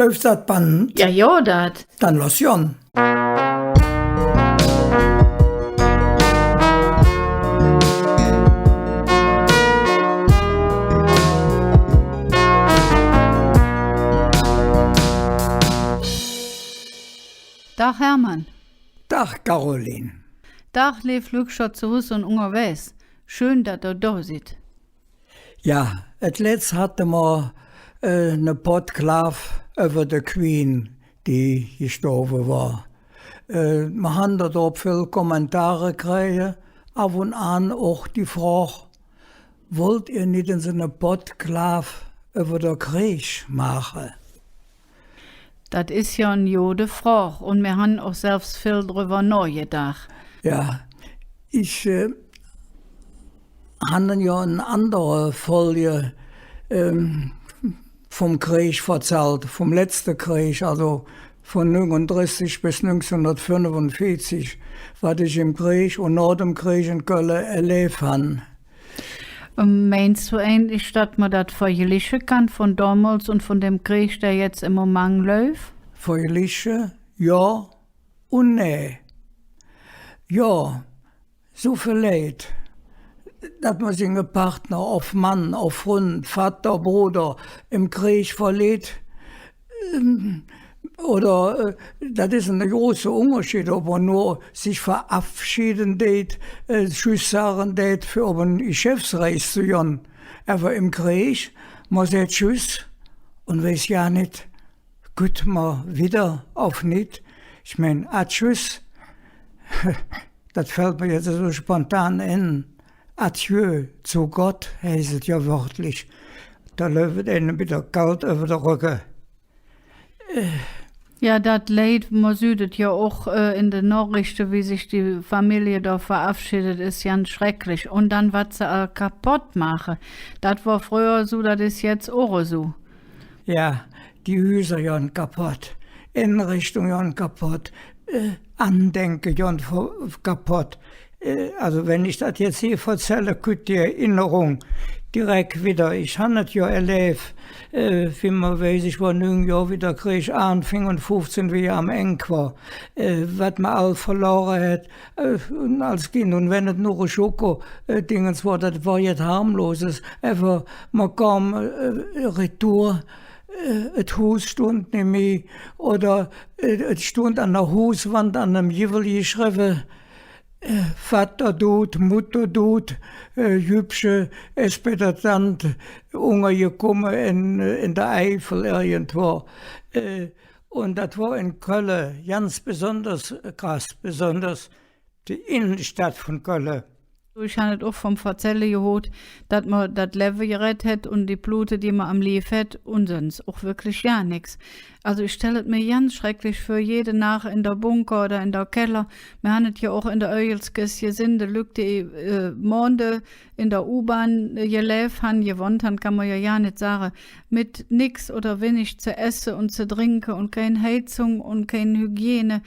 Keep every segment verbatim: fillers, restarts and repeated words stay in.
Läuf dat Band? Jo, jo, dat. Dann loss gonn. Dag, Hermann. Dag, Caroline. Dag, leev Lückcher zo Hus un ungerwägs. Schön, dat ehr do sid. Jo, et letz hatte mer, äh, ne Podklaaf üvver de Queen, die gestorve wor. Äh, mer han do drop vill Kommentare kräge, av un aan och die Frog, wollt ehr nit ens ene Podklaaf üvver der Kreeg maache? Dat es jo en gode Frog, un mir han och selvs vill drüvver nohgedaach. Jo, ich, äh, han jo en andere Folg, ähm, vum Kreeg verzallt, vum letzte Kreeg, alsu vun nüngundressig bes nüngzehnhundertfünfunveezig, wat ich em Kreeg un noh dem Kreeg en Kölle erläv han. Ähm, meins do eigentlich, dat mer dat vergliche kann vun domols un vun dem Kreeg, dä jetz em Moment läuf? Vergliche? Jo un nä. Jo, su vill Leid, dat mer singe Partner, ov Mann, ov Fründ, Vatter, Broder, em Kreeg verliert, ähm, oder, äh, dat es ene große Ungerscheed, ov mer nor sich verabschiede deit, äh, Tschüss sage deit, för op en Geschäftsreis ze gonn. Ävver em Kreeg, mer säht Tschüss un weiß jo nit, kütt mer widder ov nit. Ich mein, Adjüs, dat fällt mer jetz esu spontan en. Adieu, zo Godd, heiß et jo wörtlich. Do läuf et einem bitter kald üvver der Rögge. Jo, dat Leid, mer süht et jo och, äh, en de Nohrichte, wie sich die Famillie do verabschiedet, es ganz schrecklich. Un dann, wat se all kapodd maache, dat wor fröher esu, dat es jetz och esu. Jo, die Hüser gonn kapodd, Enrichtunge gonn kapodd, äh, Andenke gonn ver-, kapodd. Äh, alsu, wann ich dat jetz hee verzälle, kütt die Erinnerung direk widder. Ich han et jo erläv, äh, wie mer, weiß ich, wor nüng Johr, wie der Kreeg aanfing un fuffzehn, wie hä am Eng wor, äh, wat mer all verlore hät, äh, un als Kind. Un wann et nor e Schoko, äh, Dingens wor, dat wor jet Harmloses. Ävver mer kom, äh, retour, äh, et Hus stundt nit mih, oder, äh, et stundt an der Huswand, an dem Givvel geschrevve, äh, Vatter dud, Mutter dud, äh, Jüppche es bei der Tant ungergekumme en, äh, en der Eifel irgendwo. Äh, un dat wor en Kölle ganz besonders krass, besonders die Innenstadt vun Kölle. Ich han et och vum Verzälle gehoot, dat mer dat Levve gerett hät un die Plute, die mer am Liev hät, un söns och wirklich gar nix. Alsu ich stell et mer ganz schrecklich vör, jede Naach en der Bunker oder en der Keller. Mer han et jo och en der Äugelskess gesinn, de Lück, die, äh, Monde en der U-Bahn, äh, geläv han, gewonnt han, kann mer jo gar nit sage, met nix oder winnig ze esse un ze drinke un kein Heizung un kein Hygiene.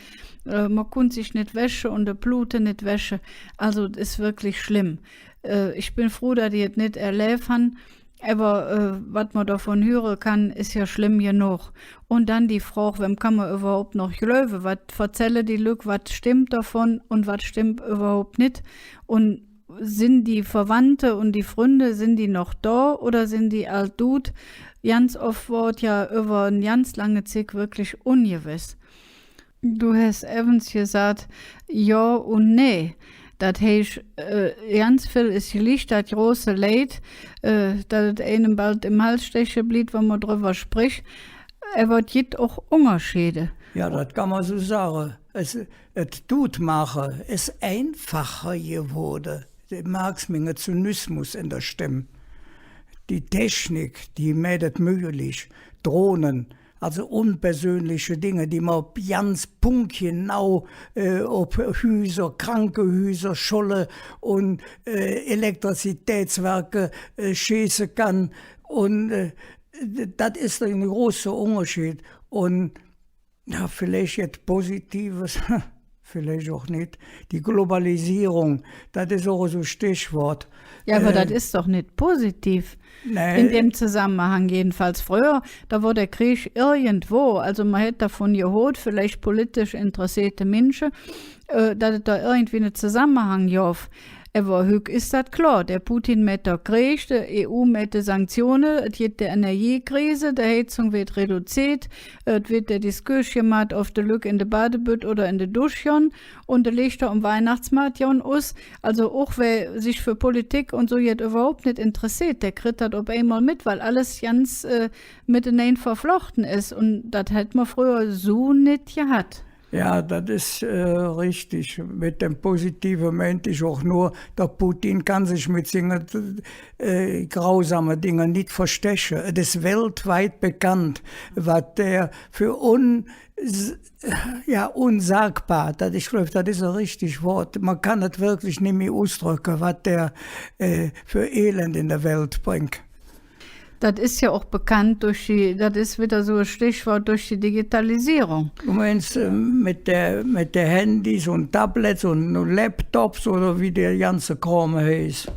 Äh, mer kunnt sich nit wäsche un de Plute nit wäsche. Alsu, et es wirklich schlemm. Äh, ich ben fruh, dat ich et nit erläv han. Ävver, äh, wat mer dovun höre kann, es jo schlemm genog. Un dann die Frog, wäm kann mer üvverhaup noch gläuve? Wat verzälle die Lück, wat stemmp dovun un wat stemmp üvverhaup nit? Un sin die Verwandte un die Fründe, sin die noch do oder sin die all dud? Ganz off wor et jo üvver en ganz lange Zigg wirklich ungewess. Do häs evvens gesaht, jo un nä. Dat heiß, äh, ganz vill es glich, dat große Leid, äh, dat et einem bald em Hals steche bliev, wann mer drüvver sprich. Ävver et gitt och Ungerscheede. Jo, dat kann mer su sage. Et, et Dudmaache es einfacher gewoode. De merks minge Zynismus en der Stemm. Die Technik, die mäht et möglich. Drohnen, alsu unpersönliche Dinge, die mer op ganz punktgenau, äh, op Hüser, Krankehüser, Schulle un, äh, Elektrizitätswerke, äh, scheeße kann. Un, äh, dat es ene große Ungerscheed. Un jo, villeich jet Positives. villeich och nit. Die Globalisierung, dat es och esu e Stichwood. Jo, ävver dat es doch nit positiv. Nä. En däm Zosammehang jedenfalls. Fröher, do wor der Kreeg irgendwo, alsu mer hät dovun gehoot, villeich politisch interesseete Minsche, äh, dat et do irgendwie ene Zosammehang gov. Ävver hügg es dat klor, der Putin mäht der Kreeg, de E U mäht de Sanktione, et gitt de Energiekrise, de Heizung weed reduzeet, et weed der Diskurs gemaht, ov de Lück en de Badebütt oder en de Dusch gonn, un de Leechter om Weihnachtsmaat gonn us. Alsu och wä sich för Politik un su jet üvverhaup nit interesseet, dä kritt dat op eimol met, weil alles ganz, äh, metenein verflochte es. Un dat hät mer fröher su nit gehatt. Jo, dat es, äh, richtig. Met däm Positive meint ich och nor, der Putin kann sich met singe, äh, grausame Dinger nit versteche. Et es weltweit bekannt, wat dä för un-, s-, jo, unsagbar, dat, ich gläuv, dat es e richtig Wood. Mer kann et wirklich nimmi usdröcke, wat dä, äh, för Elend en de Welt brängk. Dat es jo och bekannt durch die, dat es widder su e Stichwood, durch die Digitalisierung. Do meins, äh, met der, met de Handys un Tablets un Laptops oder wie der ganze Krom heiß?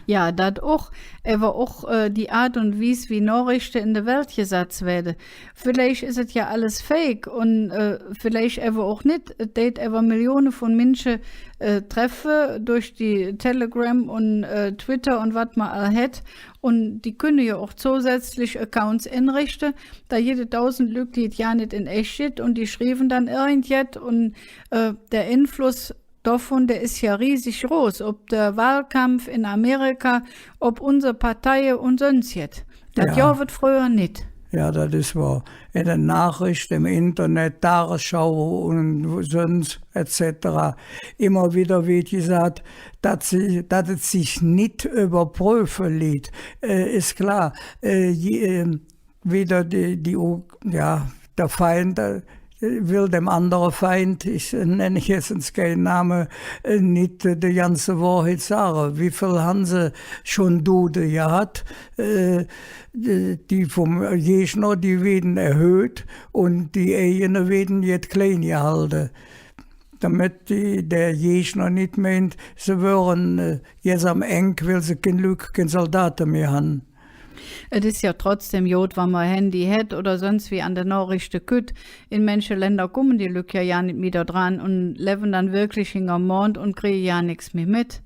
Jo, dat och, ävver och, äh, die Aat un Wies, wie Nohrichte en de Welt gesatz weede. Villeich es et jo alles fake un, äh, villeich ävver och nit. Et deit ävver Millione vun Minsche, äh, treffe durch die Telegram un, äh, Twitter un wat mer all hät. Un die künne jo och zosätzlich Accounts enrichte. Do gitt et dausend Lück, die et jo nit en ech gitt, un die schrieve dann irgendjet. Un, äh, der Enfluss dovun, dä es jo riesig groß, ov der Wahlkampf en Amerika, ov unse Parteie un söns jet. Dat Jo. Gov et fröher nit. Jo, dat es wohr. En de Nohrichte, em Internet, Tagesschau un söns et cetera. Immer widder weed gesaht, dat se, dat et sich nit üvverpröfe liet. Äh, es klor, äh, je, ähm, widder die, die U-, jo, der Feind, äh, well däm andere Feind, ich, äh, nenne jetz kein Name, äh, nit, äh, de ganze Wohrheit sage. Wie vill han se schon Dude gehatt? Äh, die, die vum Gegner, die weede erhöht un die eigene weede jet klein gehalde. Domet die, der Gegner nit meint, se wöre, äh, jetz am Eng, weil se kein Lück, kein Soldate mih han. Et es jo trotzdäm god, wann mer Handy hät oder söns wie an de Nohrichte kütt. En manche Länder kumme die Lück jo, jo nit mih do dran un levve dann wirklich hingerm Mond un krige jo nix mih met.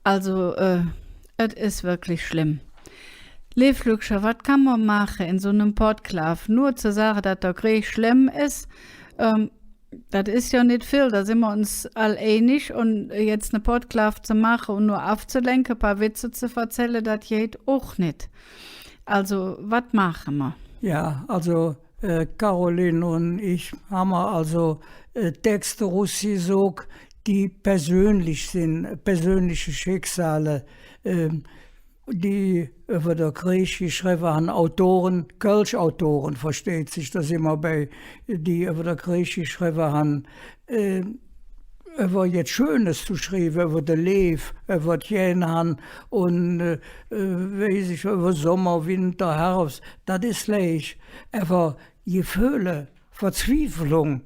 Alsu, äh, et es wirklich schlemm. Leev Lückcher, wat kann mer maache en su nem Podklaaf? Nor ze sage, dat der Kreeg schlemm es, ähm, dat es jo nit vill, do sin mer uns all einig. Un jetz ne Podklaaf ze maache un nor avzelenke, paar Witze ze verzälle, dat geiht och nit. Alsu, wat maache mer? Jo, alsu, äh, Caroline un ich han mer alsu, äh, Texte erusgesook, die persönlich sin, persönliche Schicksale, ähm, die üvver der Kreeg geschrevve han, Autore, kölsche Autore, versteiht sich, do sin mer bei, die üvver der Kreeg geschrevve han, äh, üvver jet Schönes ze schrieve, üvver de Leev, üvver et Gähnhan un, äh, äh, weiß ich, üvver Sommer, Winter, Hervs, dat es leich. Ävver Geföhle, Verzwieflung,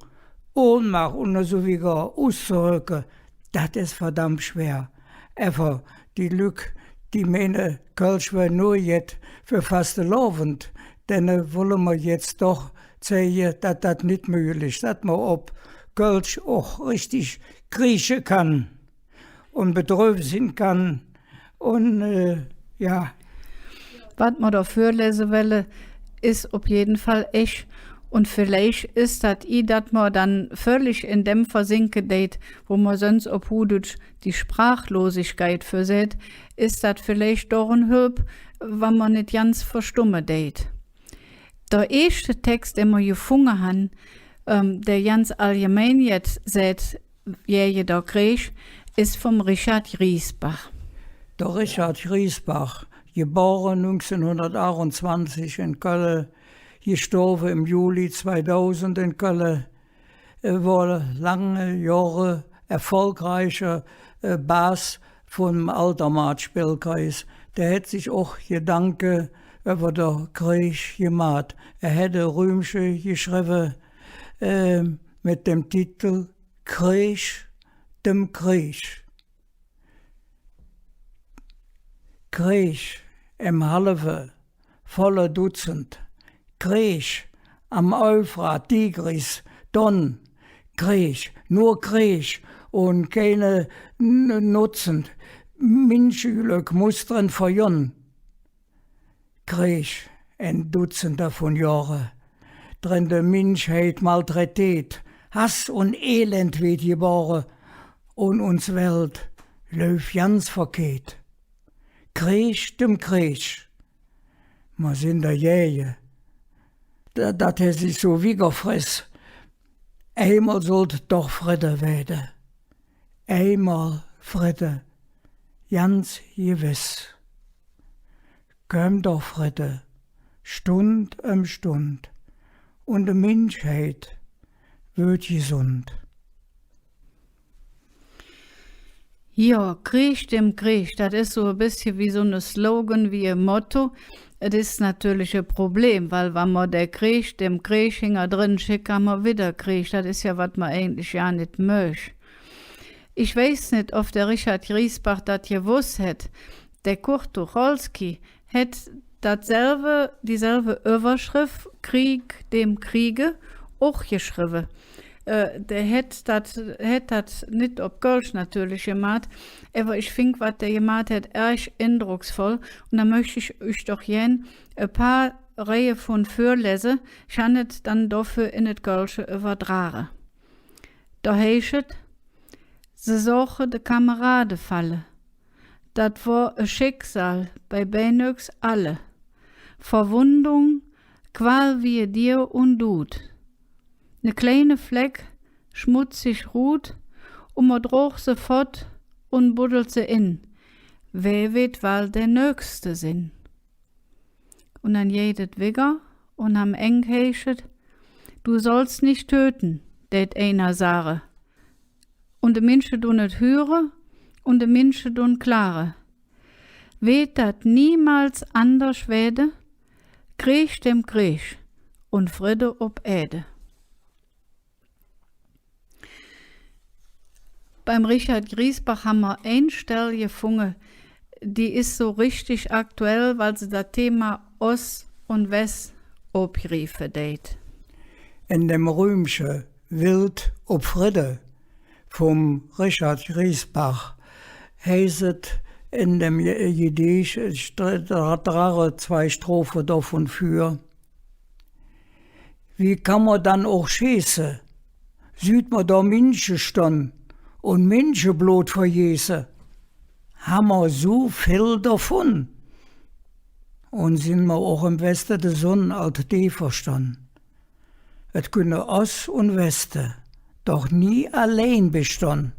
Ohnmaach un esu wigger uszedröcke, dat es verdammp schwer. Ävver die Lück, die meine, Kölsch wör nor jet för Fastelovend, denne wolle mer jetz doch zeige, dat dat nit möglich, dat mer op Kölsch och richtig kriesche kann un bedröv sin kann. Un, äh, jo. Wat mer do vürlese welle, es op jeden Fall ech. Un villeich es dat i, dat mer dann völlig en däm versinke deit, wo mer söns op Huhdütsch die Sprachlosigkeit för säht, es dat villeich doch en Hölp, wann mer nit ganz verstumme deit. Der eeschte Tex, dä mer gefunge han, ähm, dä ganz allgemein jet säht, gäge der Kreeg, es vum Richard Griesbach. Der Richard Griesbach, gebore nüngzehnhundertachtunzwanzig en Kölle, gestorve em Juli zweidausend en Kölle, äh, wor lange Johre erfolgreicher, äh, Baas vum Aldermaat-Spillkreis. Dä hät sich och Gedanke üvver der Kreeg gemaht. Hä hät e Rümche geschrevve, äh, met däm Titel Kreeg dem Kreeg. Kreeg em halve, volle Dutzend. Kreeg am Euphrat, Tigris, Don. Kreeg, nor Kreeg un keine N-, Notzen. Minscheglöck muss dren verjonn. Kreeg en Dutzender vun Johre, dren de Minschheit malträteet, Hass un Elend weed gebore, un uns Welt läuf ganz verkeht. Kreeg dem Kreeg. Mer sin dergäge, da-, dat hä sich su wigger fress. Eimol sollt doch Fridde wääde. Eimol Fridde, ganz gewess. Köm doch Fridde, Stund öm Stund, un de Minschheit wööd gesund. Jo, Kreeg dem Kreeg, dat es su e bessche wie su ne Slogan, wie e Motto. Et es natörlich e Problem, weil, wann mer der Kreeg dem Kreeg hingerdren schick, han mer widder Kreeg. Dat es jo, wat mer eigentlich jo nit mööch. Ich weiß nit, ov der Richard Griesbach dat gewoss hät. Der Kurt Tucholsky hät datselve, dieselve Üvverschreff, Krieg dem Kriege, och geschrevve. Äh, dä hät dat, hät dat nit op Kölsch natörlich gemaht, ävver ich fing, wat dä gemaht hät, ärg endrocksvoll. Un do mööch ich üch doch gään e paar Reihe vun vürlese. Ich han et dann doför en et Kölsche üvverdrage. Do heiß et: Se sohche de Kamerade falle. Dat wor e Schicksal bei beinöchs alle. Verwundung, Qual wie e Dier un Dud. Ne kleine Fleck, schmutzig Rud, un mer drog se fott un buddelt se en. Wä weed wall der Nöchste sin? Un dann geiht et wigger, un am Eng heiß et: Du sollst nicht töten, dät einer sage. Un de Minsche dun et hüre, un de Minsche dun klage. Weed dat niemols anders wääde? Kreeg dem Kreeg un Fridde op Ääde. Beim Richard Griesbach han mer ein Stell gefunge, die es su richtig aktuell, weil se dat Thema Oss un Wess opgriefe deit. En dem Rümche Wild op Fridde vum Richard Griesbach heiß et en dem Ge-, Gedeech, ich dra-, dra-, drage zwei Strophe dovun vür. Wie kann mer dann och scheeße? Süht mer do Minsche stonn un Minscheblod vergeeße? Han mer su vill dovun? Un sin mer och em Weste de Sonn ald deev verstonn? Et künne Oss un Weste doch nie allein bestonn.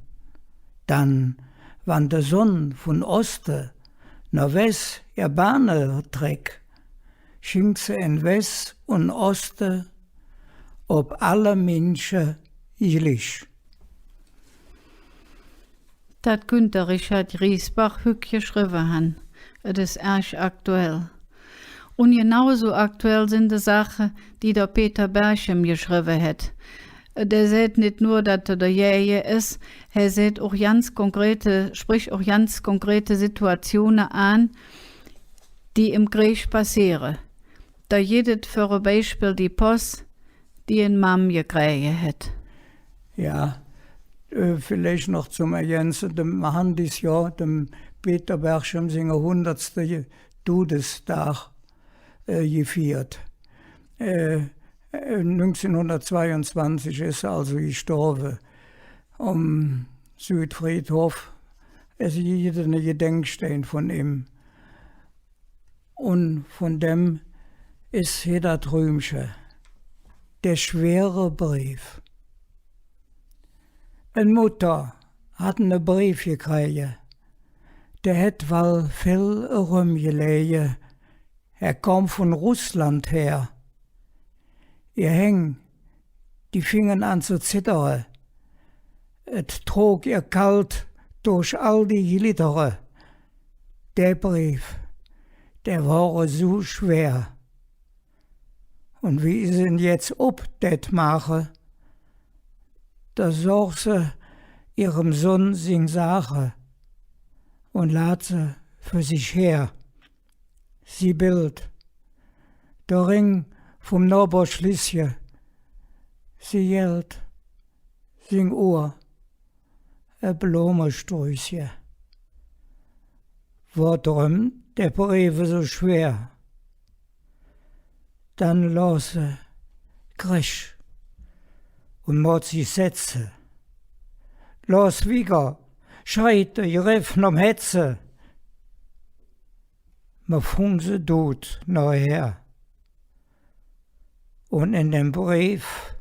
Dann, wann de Sonn vun Oste noh Wess ehr Bahne treck, schingk se en Wess un Oste op alle Minsche glich. Dat künnt der Richard Griesbach hügg geschrevve han. Et es ärg aktuell. Un genau su aktuell sin de Saache, die der Peter Berchem geschrevve hät. Dä säht nit nor, dat hä dergäge es, hä säht och ganz konkrete, sprich och ganz konkrete Situatione aan, die em Kreeg passeere. Do gitt et för e Beispill die Poss, die en Mamm gekräge hät. Jo, äh, villeich noch zom Ergänze, mer han dis Johr dem Peter Berchem singe hundertste Dudesdag, äh, gefiert. Äh, äh, nüngzehnhundertzweiunzwanzig es hä alsu gestorve. Om Südfriedhoff, et gitt ene Gedenkstein vun im. Un vun däm es hee dat Rümche, der schwere Breef. En Mutter hät ene Breef gekräge, dä hät wall vill erömgeläge. Hä kom vun Russland her. Ehr Häng, die fingen aan ze zittere. Et trok ehr kald durch all die Gliddere. Dä Breef, dä wor esu schwer. Un wie se en jetz op dät maache, do sohch se ehrem Sonn sing Saache un laht se för sich her. Si Beld, der Ring vum Nohbersch Liesche, si Geld, sing Uhr, e Blomesträußche. Wor dröm der Breef esu schwer? Dann los se, kresch, un moot sich setze. Los wigger, schreit der Jreff nohm Hetze. Mer fung se dud nohher. Un en dem Breef,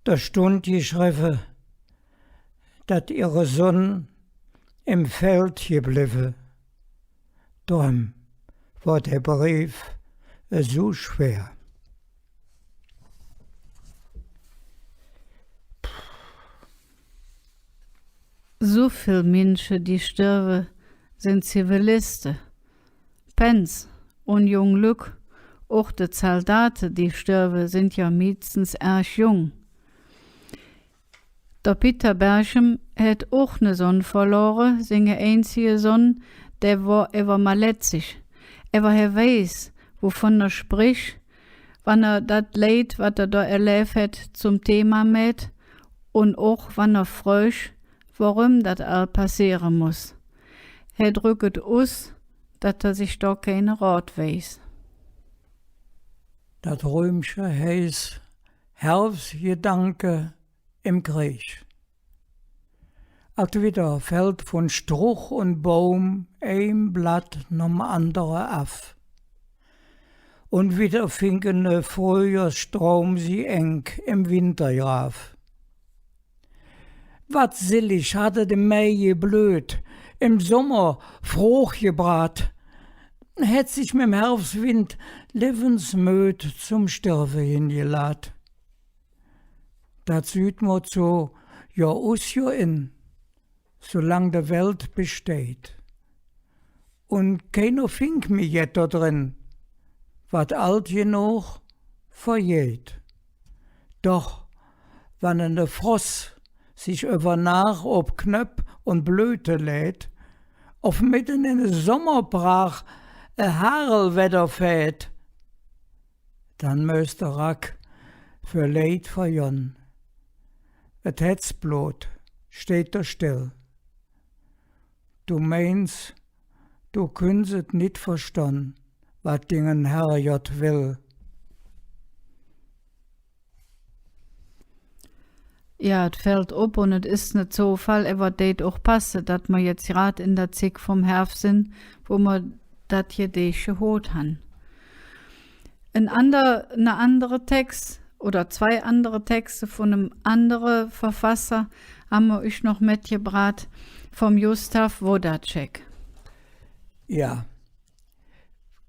do stundt geschrevve, dat ehre Sonn em Feld geblevve. Dröm wor der Breef esu schwer. Su vill Minsche, die sterve, sin Ziviliste, Pänz un jung Lück. Och de Zaldate, die sterve, sin jo meeschtens ärg jung. Der Peter Berchem hät och ne Sonn verlore, singe einzige Sonn, dä wor ävver malätzig. Ävver hä weiß, wovun hä sprich, wann hä dat Leid, wat hä do erläv hät, zom Thema mäht, un och wann hä frög, woröm dat all passeere muss. Hä dröck et us, dat hä sich do keine Rod weiß. Dat Römche heiß Hervsgedanke em Kreeg. Ald widder fällt vun Struch un Baum ei Bladd nohm andere av. Un widder fingk ene Fröhjohrsstraum si Eng em Wintergrav. Wat sillig hatt et em Mai geblöht, em Sommer Fruch gebraht, hät sich mem Hervswind levvensmöd zom Sterve hingelaht. Dat süht mer zo Johr us, Johr en, su lang de Welt besteiht. Un keiner fingk mih jet do dren, wat ald genog vergeiht. Doch wann ene Fross sich üvver Naach op Knöpp un Blöte läht, ov medden en de Sommerpraach e Hagelwedder fäht, dann möös de Rack för Leid vergonn. Et Hätzblod steiht der stell. Do meins, do künns et nit verstonn, wat dinge Herrgodd well. Jo, et fällt op, un et es ne Zofall, ävver et deit och passe, dat mer jetz grad en der Zigg vum Hervs sin, wo mer dat Gedeech gehoot han. En ander, ne andere Tex oder zwei andere Texte vun nem andere Verfasser han mer üch noch metgebraht, vum Gustav Wodacek. Jo,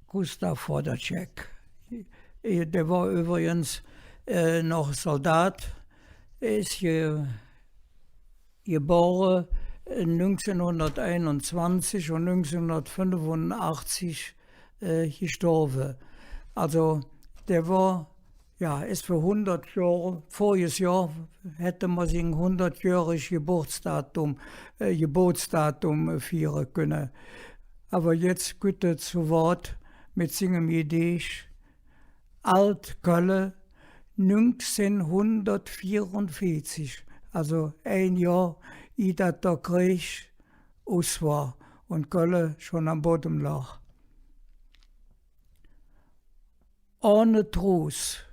Gustav Wodacek. Äh, dä wor üvvrigens, äh, noch Zaldat. Hä es ge-, gebore, äh, nüngzehnhunderteinunzwanzig un nüngzehnhundertfünfunachzig, äh, gestorve. Alsu, dä wor, jo, es för hundert Johr, vörriges Johr hätte mer sing hundertjöhrig Geburtsdatum, äh, Geburtsdatum, äh, fiere künne. Ävver jetz kütt hä zo Wood met singem Gedeech Ald Kölle, nüngzehnhundertvierundvierzig, alsu ei Johr, ih dat der Kreeg us wor un Kölle schon am Boddem log. Ohne Truss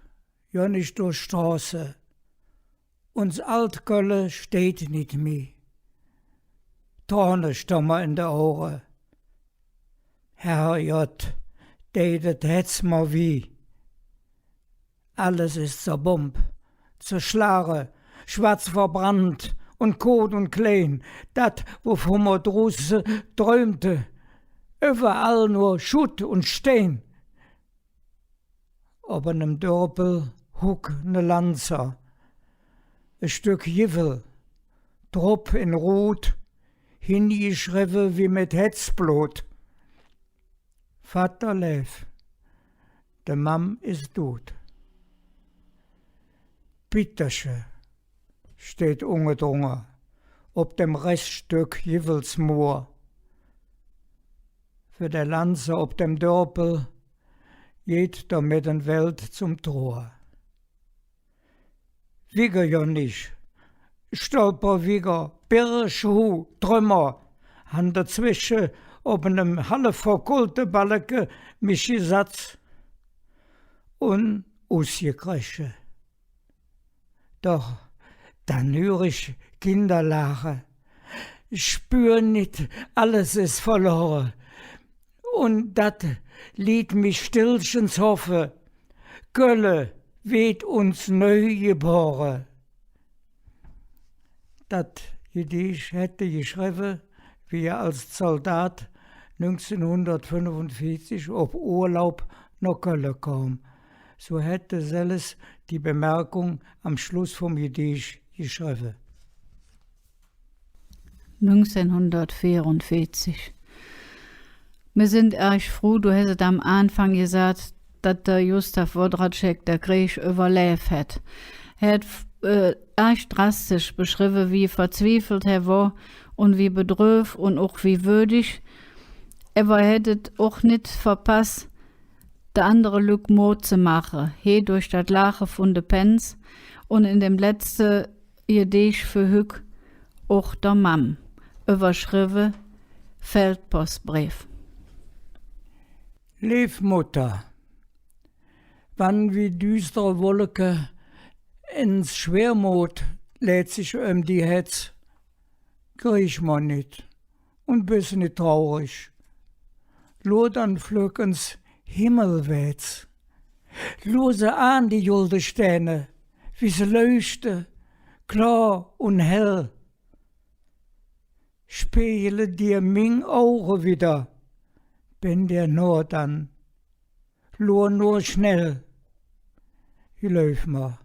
gonn ich durch Stroße, uns ald Kölle steiht nit mih. Trone stonn mer en de Auge. Herrgodd, deit et Hätz mer wih. Alles es zerbomb, zerschlage, schwatz verbrannt un koot un klein, dat, wovun mer drusse dräumte, üvverall nor Schutt un Stein. Op enem Dörpel huck ne Lanzer, e Stöck Givvel, drop en rud, hingeschrevve wie met Hätzblod: Vatter lääv, de Mamm es dud. Bitterche, steiht ungedrunge op dem Reststöck Giwwelsmuur. För der Lanze op dem Dörpel geiht der Meddenwelt zom Troor. Wigger jo nit, stolper wigger, Birg, Schuh, Trömmer, han dozwesche op enem halv verkohlte Balke mich gesatz un usgekresche. Doch dann hür ich Kinder laache, spür nit, alles es verlore. Un dat liet mich stillchens hoffe, Kölle weed uns neu gebore. Dat Gedeech hät hä geschrevve, wie hä als Zaldat nüngzehnhundertfünfunveezig op Urlaub noh Kölle kom. Su hät hä selvs die Bemerkung am Schluss vum Gedeech geschrevve. Nüngzehnhundertveerunveezig. Mir sin ärg fruh, do häs et am Aanfang gesaht, dat der Gustav Wodrazek der Kreeg üvverläv hät. Hä hät, äh, ärg drastisch beschrevve, wie verzwiefelt hä wor un wie bedröv un och wie wödig. Ävver hä hät et och nit verpass, de andere Lück Mod ze maache, he durch dat Laache vun de Pänz un en dem letzte Gedeech för hügg och der Mamm, üvverschrevve Feldpostbreef. Leev Mutter, wann wie düstere Wolke ens Schwermod läht sich öm die Hätz, kriech mer nit un bes nit traurig. Luur dann flöck ens himmelwääts. Luur se aan, die golde Stääne, wie se leuchte, klor un hell. Spegele dir ming Auge widder, ben der noh dann. Luur nor schnell. Gläuv mer,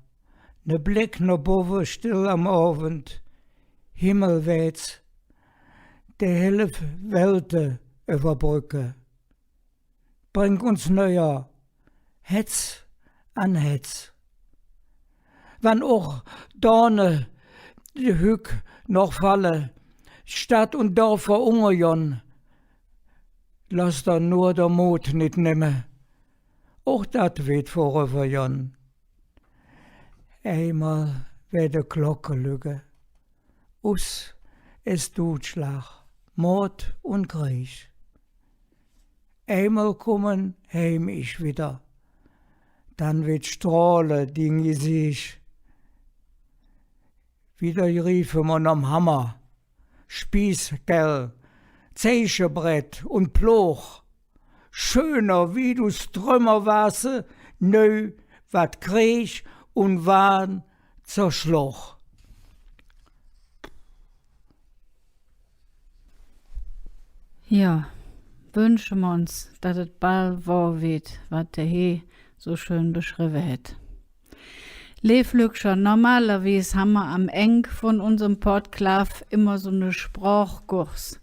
ne Bleck noh bovve, still am Ovend, himmelwääts, dä helf Welte üvverbröcke. Brängk uns nöher, Hätz an Hätz. Wann och Done hügg noch falle, Stadt un Dörfer ungergonn, loss der nor der Mod nit nemme. Och dat weed vörüvvergonn. Eimol weede Glocke lügge. Us es Dudschlag, Mod un Kreeg. Eimol kumme heim ich widder, dann weed strohle ding Geseech. Widder griefe mer nohm Hammer, Spießgell, Zeichebrett un Plog. Schöner wie us Trömmer wahße neu, wat Kreeg un Wahn zerschlog. Jo, wünsche mer uns, dat et bal wohr weed, wat der he su schön beschrevve hät. Leev Lückcher, normalerwies han mer am Engk vun unsem Podklaaf immer su ne Sprochkurs.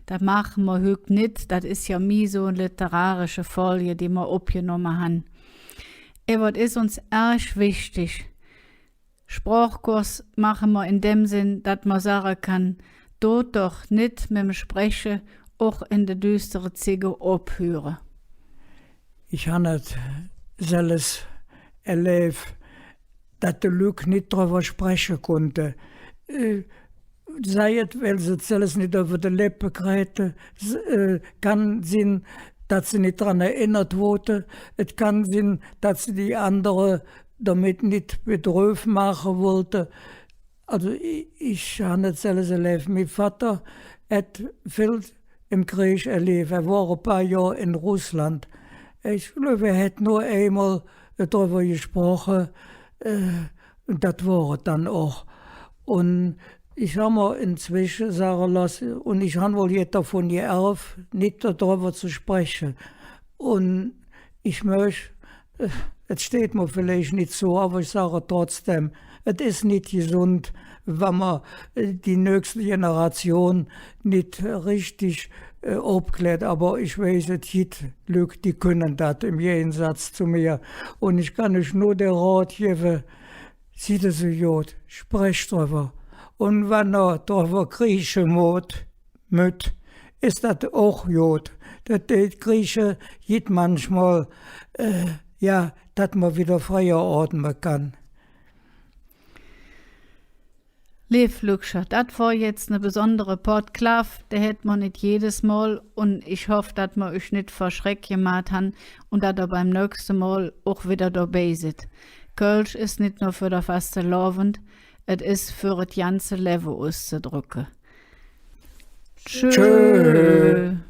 Dat maache mer hügg nit, dat es jo mih su en literarische Folg, die mer opgenomme han. Ävver et es uns ärg wichtig. Sprochkurs maache mer en däm Senn, dat mer sage kann, dot doch nit mem Spreche och en de düstere Zigge ophüre. Ich han et selvs erläv, dat de Lück nit drüvver spreche kunnte. Äh, sei et, weil se et selvs nit üvver de Leppe kräte, s-, äh, kann sin, dat se nit dran erennert woodte, et kann sin, dat se die andere domet nit bedröv maache wollte. Alsu, i-, ich han et selvs erläv. Minge Vatter hät vill em Kreeg erläv. Hä wor e paar Johr en Russland. Ich gläuv, hä hät nor eimol drüvver gesproche, äh, un dat wor et dann och. Un ich han mer inzwesche sage looße, un ich han wall jet dovun geerv, nit dodrüvver ze spreche. Un ich mööch, äh, et steiht mer villeich nit zo, ävver ich sage trotzdäm, et es nit gesund, wann mer, äh, die nöchste Generation nit richtig, äh, opklärt. Ävver ich weiß, et gitt Lück, die künne dat em Gägesatz zo mir. Un ich kann üch nor der Rod gevve, Sidd esu god, sprecht drüvver. Un wann ehr drüvver kriesche mööt, mööt, es dat och god. Dat, äh, Kriesche gitt manchmol, äh, jo, dat mer widder freier odeme kann. Leev Lückcher, dat wor jetz ne besondere Podklaaf, dä hät mer nit jedes Mol, un ich hoff, dat mer üch nit verschreck gemaht han un dat ehr beim nächste Mol och widder dobei sidd. Kölsch es nit nor för der Fastelovend, et es för et ganze Levve uszedröcke. Tschö. Tschö.